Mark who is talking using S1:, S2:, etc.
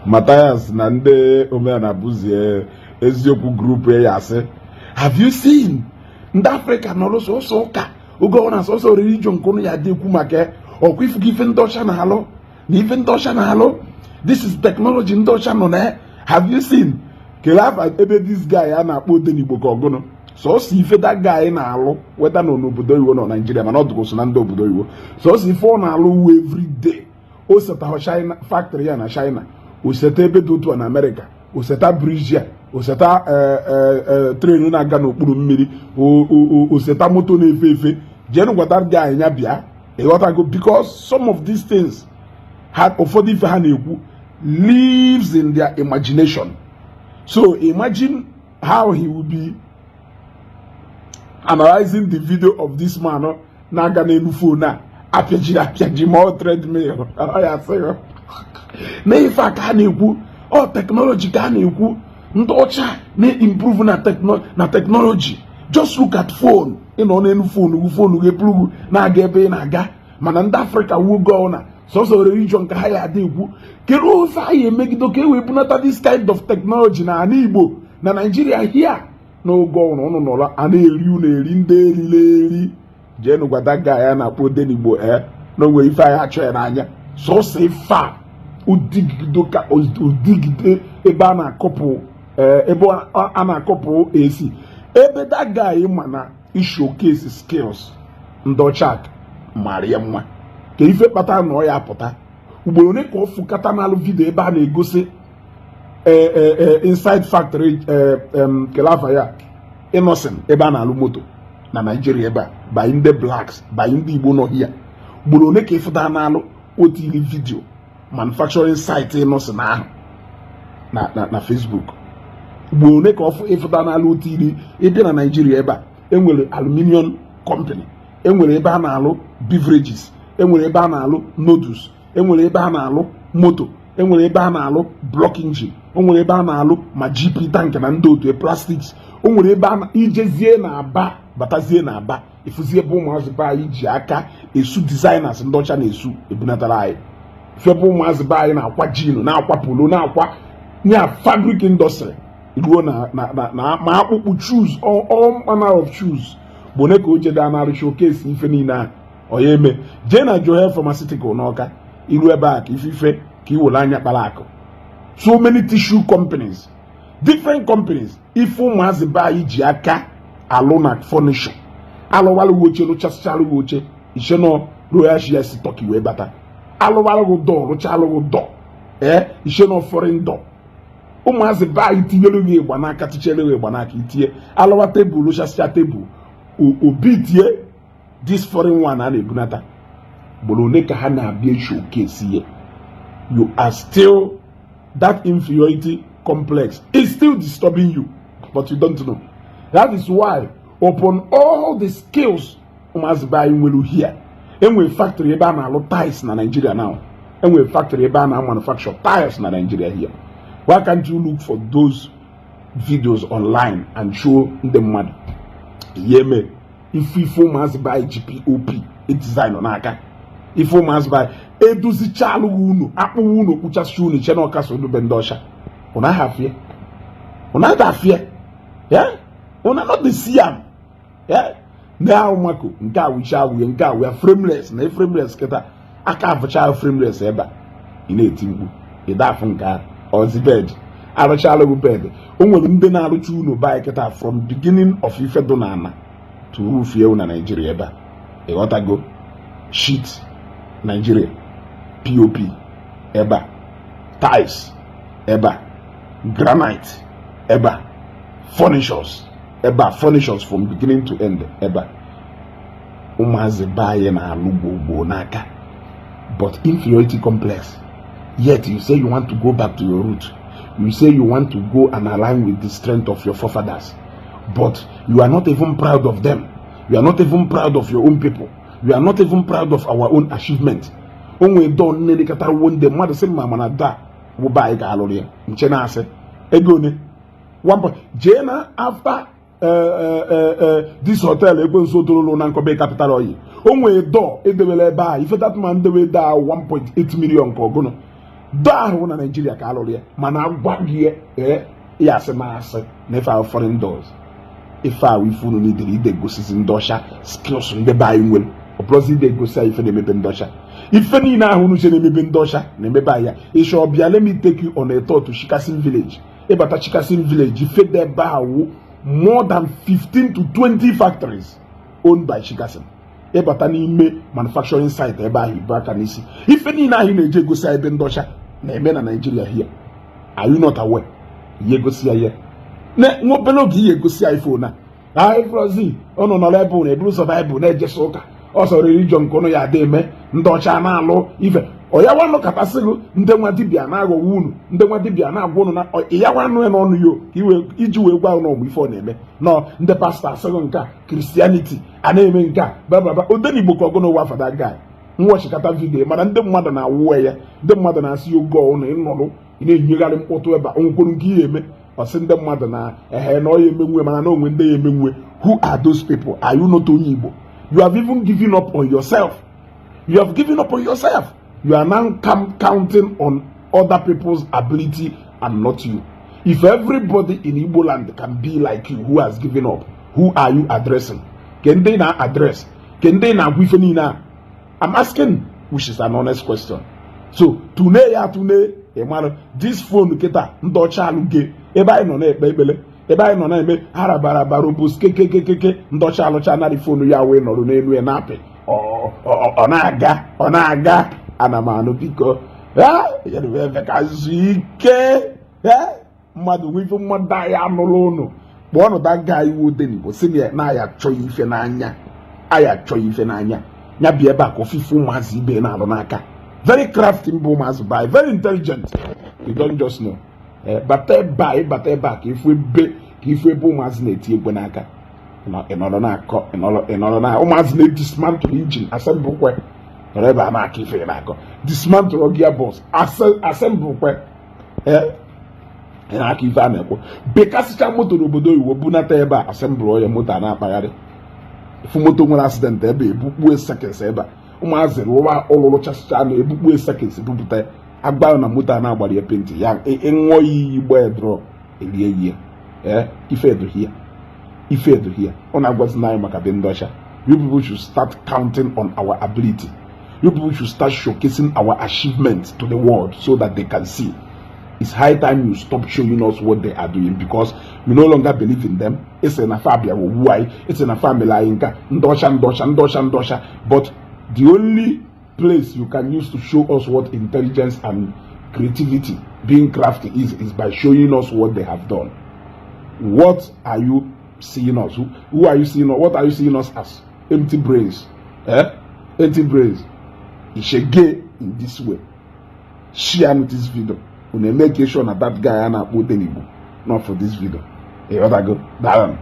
S1: Matthias na ndị omenala bụzie eziokwu group ya asị, "Have you seen ndị Afrịka nọrọ sọsọ ụka oge ọ na sọsọ religion nke ụnụ ya dị ekwu maka ọkwa ifugo ife ndị ọcha na-alụ na ife ndị ọcha na-alụ? This is technology ndị ọcha nọ na ya. Have you seen?" Kelee afa ebe this guy a na-akpọ Odenigbo ka ọgụnụ sọsọ ife that guy na-alụ weta nọ n'obodo oyibo nọ Naijiria, mana ọ dụgo so na ndị obodo oyibo. Sọsọ ife ọ na-alụ wu every day o setahụ China factory ya na China, o seta ebe dị otu a na Amerịka, o seta bridge ya, o seta train na-aga n'okpuru mmiri, o seta moto na-efe efe. Jeenụ gwata gị anyị ya bịa, ịghọtago? Because some of these things ha, ụfọdụ ife ha na-ekwu lives in their imagination. So imagine how he will be analyzing the video of this man na-aga n'elu phone a apịajiri apịaji ma ọ treadmill. Ọ ya sị na ife a ka a na-ekwu, ọ technology ka a na-ekwu, ndị ọcha na-improve na technology. Just look at phone, ị nọ n'elu phone gị, phone gị epuru na-aga ebe ị na-aga. Mana ndị Afrịka wugo na sọsọ religion ka ha ya adị ekwu. Kedu ofe anyị emegide ka e wee bunata this kind of technology na ala Igbo, na Naijiria here? N'oge ọnwụrụ ụnụ nọrọ a na-eri unu eri, ndị eriri eri. Jeenụ gwada ga ya na-akpọ Odenigbo ee na onwere ife anyị achọ ya n'anya. Sọsọ ife a odigide ka odigide ebe a na-akọpụ, ebe a na-akọpụ esi ebe that guy ma na showcase skills ndị ọcha mara ya mma ka ife kpatara na ọ ya apụta ugboro ole ka ọ fụkata n'alụ video ebe a na-egosi inside factory kelava ya Innoson, ebe a na-alụ moto na Naijiria, ebe a by ndị blacks, by ndị Igbo nọ hia. Ugboro ole ka ịfụta n'alụ otili video manufacturing site Innoson ahụ na Facebook? Ugboro ole ka ịfụta n'alụ otili ịbịa na Naijiria ebe a enwere aluminium company, enwere ebe a na-alụ beverages, enwere ebe a na-alụ noodles, enwere ebe a na-alụ moto, enwere ebe a na-alụ block engine, o nwere ebe a na-alụ ma GP tank na ndị otu plastics, o nwere ebe a ijezie na Aba, batazie na Aba, ifuzie ebe ụmụazị be anyị ji aka esu designers ndị ọcha na-esu ebunatara anyị. Ife ebe ụmụazị be anyị na-akwa jean, na-akwa polo, na-akwa nya fabric industry ruo na ma akpụkpụ shoes, all manner of shoes bụ one ka o jede na-arụ showcase ife niile ahụ. Ọ ya eme jee na Joel Pharmaceutical n'Ọka, iru ebe a ka ife ife ka iwere anya kpara akụ. So many tissue companies, different companies, ife ụmụazị be anyị ji aka alụ na furniture, alụwalụghị oche, rụchasịchalụghị oche iche nọ Royal Shia si Turkey wee bata, alụwalụghị door, rụchalụghị door ee iche nọ foreign door. Ụmụazị be anyị tinyere gị ịgba n'aka, tichere gị ịgba n'aka, itinye alụwa tebụl, rụchasịcha tebụl, obi tie this foreign one a na-ebunata. Ugboro ole ka ha na-abịa showcase ye? You are still, that inferiority complex is still disturbing you, but you don't know. That is why upon all the skills ụmụazị be anyị nwere here, enwere factory ebe a na-alụ tiles na Nigeria now, enwere factory ebe a na-manufacture tiles na Nigeria here. Why can't you look for those videos online and show ndị mmadụ ihe eme ife ife ụmụazị be anyị ji POP design n'aka, ife ụmụazị be anyị edozichalụghị unu akpụwa unu kpụchasị unu iche na ọkasa unu be ndị ọcha? Unu ahafie, unu adafie ya, unu no dey see am ya na ahụ mako nke a wicha awụghị nke a wee frameless na frameless kịta aka afụcha frameless ebe a ị na-eti mkpu ịda afụ nke ahụ ọzi bed arụchalụghị bed. O nwere ndị na-arụcha unu be anyị kịta from beginning of ife dị n'ala to roof ewu na Naijiria ebe a, ịghọtago? Sheet Nigeria, POP ebe a, tiles ebe a, granite ebe a, furnitures ebe a, furnitures from beginning to end ebe a. Ụmụazị be anyị na-alụ gbogbo n'aka, but inferiority complex. Yet you say you want to go back to your root, you say you want to go and align with the strength of your forefathers, but you are not even proud of them. You are not even proud of your own people. You are not even proud of our own achievement. O nwere dọọ nne dịkọtara wo ndị mmadụ sị mma, mana daa wụba anyị ga-alụrụ ya nche na-asị ego one one point jee na after This hotel Ekwensu Otololo na Nkọbe Capital Oil, o nwee door edebere ebe a. Ife that man dewe door ahụ, 1.8 million ka ọgụnụ. Door ahụ na Naijiria ka alụrụ ya, mana agwa gị ya asị na asị na ife ahụ foreign doors. Ife ahụ, ife unu n'idere ide gosizi ndị ọcha skills ndị be anyị nwere. Ọ bụrụzi ide egosi anyị ife na-emebe ndị ọcha. Ife niile ahụ unu che na-emebe ndị ọcha na-emebe anyị ya. Ịchọ ọbịa, let me take you on a tour to Chikason village. Ịbata Chikason village, ife dị ebe ahụ, more than 15 to 20 factories owned by Chikason. Ịbata n'ime manufacturing site ebe ahụ, ibu aka n'isi. Ife niile ahụ na-eji egosi ebe ndị ọcha na-eme na Nigeria here, are you not aware? Ihe egosi ya ihe na nwa obere oge, ihe egosi ya ife na ifrozi ụnụ nọrọ ebe ụnụ eburu ụzọ Baịbụl na-ejesa ụka ọsọ religion nke ụnụ ya ada eme. Ndị ọcha na-alụ ife ọyawanụ katasịgụ. Ndị nwa dibịa na-aghọwo unu, ndị nwa dibịa na-agwa unu na ịyawanụ ya n'ọnụ yo iji wee gwa unu ọmụ ife ọ na-eme nọ. Ndị pastọ asịghị nke a, Christianity a na-eme nke a bababa Odenigbo ka ọgụnụ ụwa fada guy nwọchikata video. Mana ndị mmadụ na-awụ ya, ndị mmadụ na-asị oge ọnụ ịnọrụ ị na-enyegharị mkpọtụ ebe a onwekwuru nke ihe eme. Ọsị ndị mmadụ na ehe na ọ ya emenwe, mana na onwe ndị ya emenwe. Who are those people? Are you not onye Igbo? You have even given up on yourself. You have given up on yourself. You are now counting on other people's ability and not you. If everybody in Igbo land can be like you who has given up, who are you addressing? Ke ndị na address? Ke ndị na-agwa ife niile a? I'm asking, which is an honest question. So tune ya, tune ị mara this phone kịta ndị ọcha alụge. Ebe anyị nọ na-ekpe ekpere, ebe anyị nọ na-eme harabaraba robos kekekekeke, ndị ọcha alụcha narị phone ya wee nọrọ n'elu ya na-apị, ọ na-aga, ọ na-aga. Ana m anụ, biko ebe ka zuo ike mmadụ nwe ife mmadụ anyị anụrụ ụnụ. Kpọọnụ that guy iwu Odenigbo, si na na ya achọghị ife n'anya, anyị achọghị ife n'anya. Ya bịa ebe a ka ofufe ụmụazị ibe na-alụ n'aka. Very crafty mbụ ụmụazị by very intelligent. You don't just know. Bata ebe a, ịbata ebe a ka ifu ebe ụmụazị na-eti egwe n'aka. Ịnọrọ na-akọ, ịnọrọ na ụmụazị na-edismantle engine, assemble kwe. Nọrọ ebe a na-akọ ife na-akọ, dismantle gearbox, assemble kwe. Ị na-akọ ife a na-ekwu, bekasịcha moto n'obodo oyibo, bunata ebe a, assemble ya, moto a na-akpagharị. Ifu moto nwere accident ebe, ebukpuo seconds ebe a. Ụmụazị rụwa ụlụrụ chasịcha na ebukpuo seconds, bupụta ya, agba na moto a na-agbara ya paint ya. Ịṅụọ ya iyi, gba ya drọ, elie ya. Ee, ife edohie, ife edohie. Ọ na-agwazi anyị maka be ndị ọcha. You people should start counting on our ability. You people should start showcasing our achievements to the world so that they can see. It's high time you stop showing us what they are doing, because you no longer believe in them. It's na fa bịa wu anyị, it's na family anyị nka ndị ọcha, ndị ọcha, ndị ọcha, ndị ọcha. But the only place you can use to show us what intelligence and creativity, being crafty is by showing us what they have done. What are you seeing us? Who are you seeing? What are you seeing us as? Empty brains, eh? Empty brains. Ishege in this way. Share this video. Unu make sure na that guy a na-akpọ Odenigbo not for this video. Ịghọtago? Daalụ.